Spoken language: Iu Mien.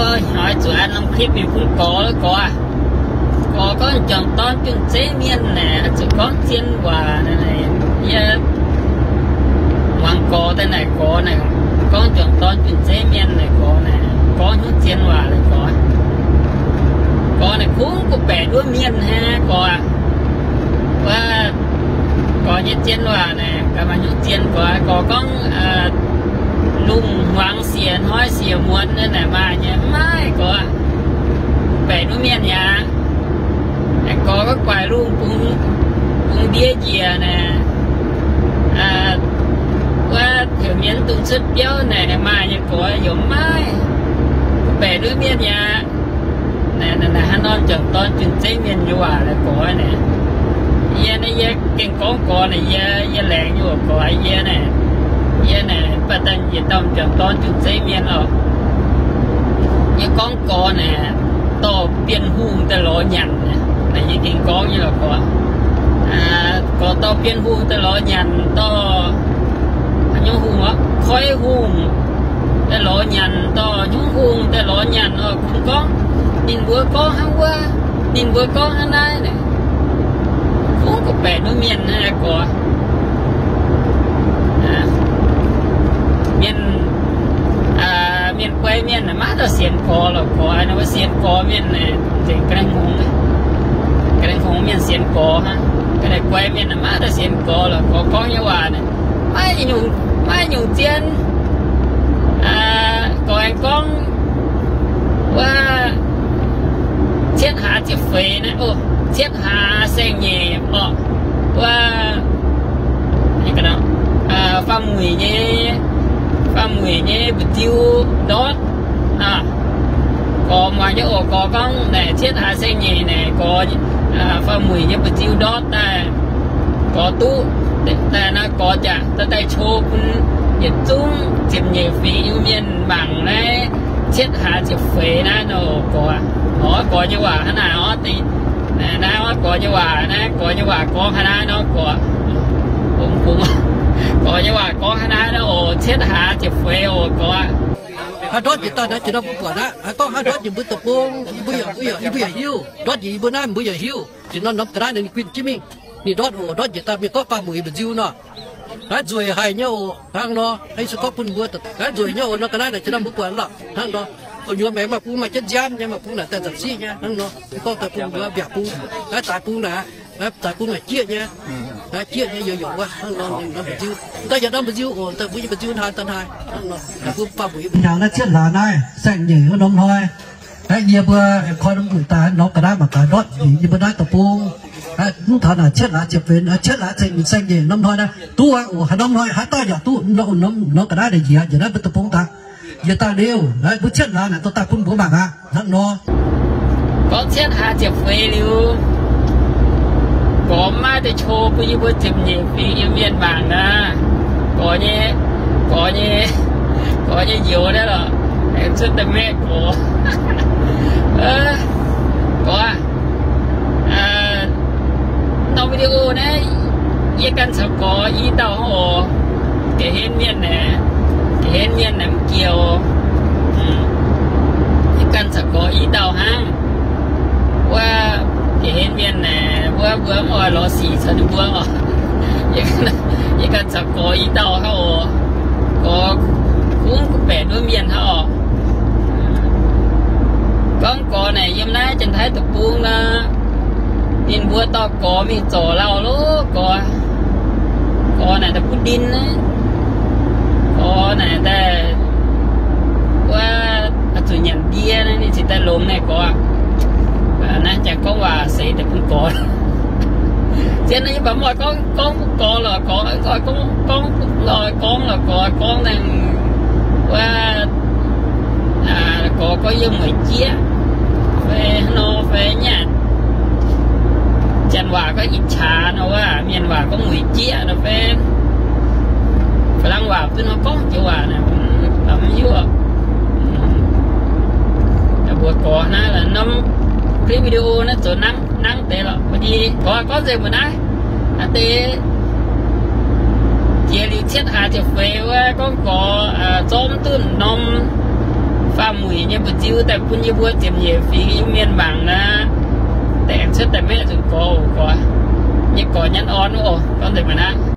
Oix zuqc an norm clip mingh bun gorx, gorx, gorx gorngv juangc dorn junh zeiv mienh naaic, zuqc gorngv zien waac naaic, yie muangx gorx daaih naaic, gorx naaic gorngv juangc dorn junh zeiv mienh naaic, gorx naaic gorngv hnyouv zien waac naaic, gorx, gorx naaic kungx guv baeqc nduov mienh hnangv, gorx, wuov, gorx nyei zien waac naaic gaax maaih hnyouv zien, gorx, gorx gorngv lungh hmuangx siec hnoi siec muonz naaic maaih nyei mv maaih, gorx, baeqc nduov mienh aqv. Gorx gorngv guaix lungh bungx, bungx ndie njiec naaic, wuov heuc mienh dungx cuotv biauv naaic maaih nyei, gorx, yaac mv maaih, baeqc nduov mienh aqv. Naaic, naaic hnangv norm juangc dorn junh zeiv mienh nyei waac naaic, gorx naaic. Yie naaic yie gengh gorngv gorx naaic, yie, yie laengz nyei oc, gorx, yie naaic, yie naaic mv baac daaih yietc dauh juangc dorn junh zeiv mienh oc. Yie gorngv gorx naaic, dorh Bienh Hungh daaih lorz nyanc naaic, yie gengh gorngv nyei lorqc, gorx. Gorx dorh Bienh Hungh daaih lorz nyanc, dorh haaix nyungc hungh, Koiv Hungh daaih lorz nyanc, dorh haaix nyungc hungh daaih lorz nyanc oc, kungx gorngv ninh mbuo gorngv hnangv wuov, ninh mbuo gorngv hnangv naaiv naaic, kungx guv baeqc nduov mienh naaic, gorx. Mienh, mienh guai mienh naaic maiv dauh sienx gorx lorqc, gorx, ninh mbuo sienx gorx mienh naaic nzengc ga'naaiv hngongx, ga'naaiv hngongx mienh sienx gorx hnangv. Ga'naaiv guai mienh naaic maiv dauh sienx gorx lorqc, gorx gorngv nyei waac naaic maiv nyungc, maiv nyungc zien. Gorx aengx gorngv wuov cietv hlaax ziepc feix naaiv, cietv hlaax saeng-nyeic orqc, wuov faam-muic nyei, faam-muic nyei mba'nziu ndortv. Gorx muangx nyei oc, gorx gorngv naaic cietv hlaax saeng-nyeic naaic, gorx faam-muic nyei mba'nziu ndortv daaih, gorx duqv daaih naaiv, gorx jaax daaih daaih cho bun yietc zungv ziepc nyeic fingx Iu-Mienh mangc naaiv cietv hlaax ziepc feix naaiv nor, gorx. Orv gorx nyei waac hnangv naaiv orv, naaiv orv gorx nyei waac, naaiv gorx nyei waac gorngv hnangv naaiv nor, gorx. Gorx nyei waac gorngv hnangv naaiv nor oc, cietv hlaax ziepc feix oc, gorx. Haaix ndortv njiec daaih naaiv jiex nor mbuo buatc aqv. Haaix gorngv haaix ndortv njiec mbuo deic-bung, mbuo yaac, mbuo yaac, mbuo yaac hiuv. Ndortv njiec mbuo naaiv, mbuo yaac hiuv. Jiex nor norm ga'naaiv ninh guinh jienv mingh. Ninh ndortv oc, ndortv njiec daaih mienh gorngv faam-muic mba'nziu nor. Naaiv nzueic haic nyei oc, hnangv nor. Naaiv se gorngv bun mbuo, naaiv nzueic nyei oc, nor ga'naaiv naaic jiex nor mbuo buatc lorqc, hnangv nor. Gu'nyuoz maengx maaih bung maaih jienv nziaamv nyei, maaih bung naaic daaih nzapc siqv nyei, hnangv nor. Se gorngv daaih bun mbuo mbiaauc bung, naaiv zaaix bung naaic, naaiv zaaix bung naaic jieqv nyei, naaiv jieqv nyei youz-youz wuov, hnangv nor ninh norm mba'nziu. Daaih yaac norm mba'nziu oc, daaih mbuo nyei mba'nziu hnangv daaih hnangv nor. Daaih bun faam-muic mbiaauc naaiv cietv hlaax naaiv saeng-nyeic wuov norm hnoi. Aeqv, yie mbuo koi norm mbu'ndongx daaih norm ga'naaiv mangc gaax ndortv njiec yie mbuo naaiv deic-bung. Mv taux naaic cietv hlaax ziepc feix, cietv hlaax saeng-nyeic norm hnoi naaiv duqv aqv oc. Haaix norm hnoi haaix dauh yaac duqv norm ga'naaiv naaic njiec, njiec naaiv mbuo deic-bung daaih. Njiec daaih liuz, mbuo cietv hlaax naaic dorh daaih bun mbuo mangc aqv, hnangv nor. Gorngv cietv hlaax ziepc feix liuz, gorx maiv deix cho bun yie mbuo ziepc nyeic fingx Iu-Mienh mangc naaic. Gorx nyei, gorx nyei, gorx nyei njoux naaiv lorqc, aengx cuotv daaih maeqv gorx. Gorx aac, norm video naaiv yie ganh caux gorx i dauh hnangv oc. Ga'hlen mienh naaic, ga'hlen mienh naaic mv jiex oc. Yie ganh caux gorx i dauh hnangv. Wuov ga'hlen mienh naaic, wuov mbuo mv oix lorz sic caux ninh mbuo oc. Yie ganh caux gorx i dauh hnangv oc. Gorx kungx guv baeqc nduov mienh hnangv oc. Gorngv gorx naaic yiem naaiv Janx-Taiv deic-bung nor, ninh mbuo dorh gorx mingh zorc lauh loh, gorx, gorx naaic daaih butv ndin naaiv. Gorx naaic daaih wuov zuqc nyanc ndie naaiv ninh ziouc daaih longx naaiv gorx. Naaiv jangx gorngv waac seix daaih bun gorx. Zien naaiv yie mv baac mv oix gorngv, gorngv bun gorx lorqc, gorx oix gorngv, gorngv, oix gorngv lorqc, gorx gorngv daaih wuov, gorx gorngv yiem mueic jieqv fai hnangv nor fai nyei. Janx waac gorngv อิจฉา nor wuov, mienh waac gorngv mueic jieqv nor fai. Faa-laang waac duqv nor gorngv joux waac naaic, mv hiuv. Mbuox gorx naaiv norm clip video naaiv zoux nangv nangv deix lorqc. Gorx gorngv nzengc mbuo naaiv, naaiv deix jiex liuz cietv hlaax ziepc feix wuov gorngv gorx zorqv mv duqv norm Faam-muic nyei mbu'ziex daaih bun yie mbuo ziepc nyeic fingx Iu-Mienh mangc naaiv, daengx cuotv daaih maeqv zuqc gorx oc, gorx nyei gorx nyanv orn oc, gorngv nzengc mv naaiv.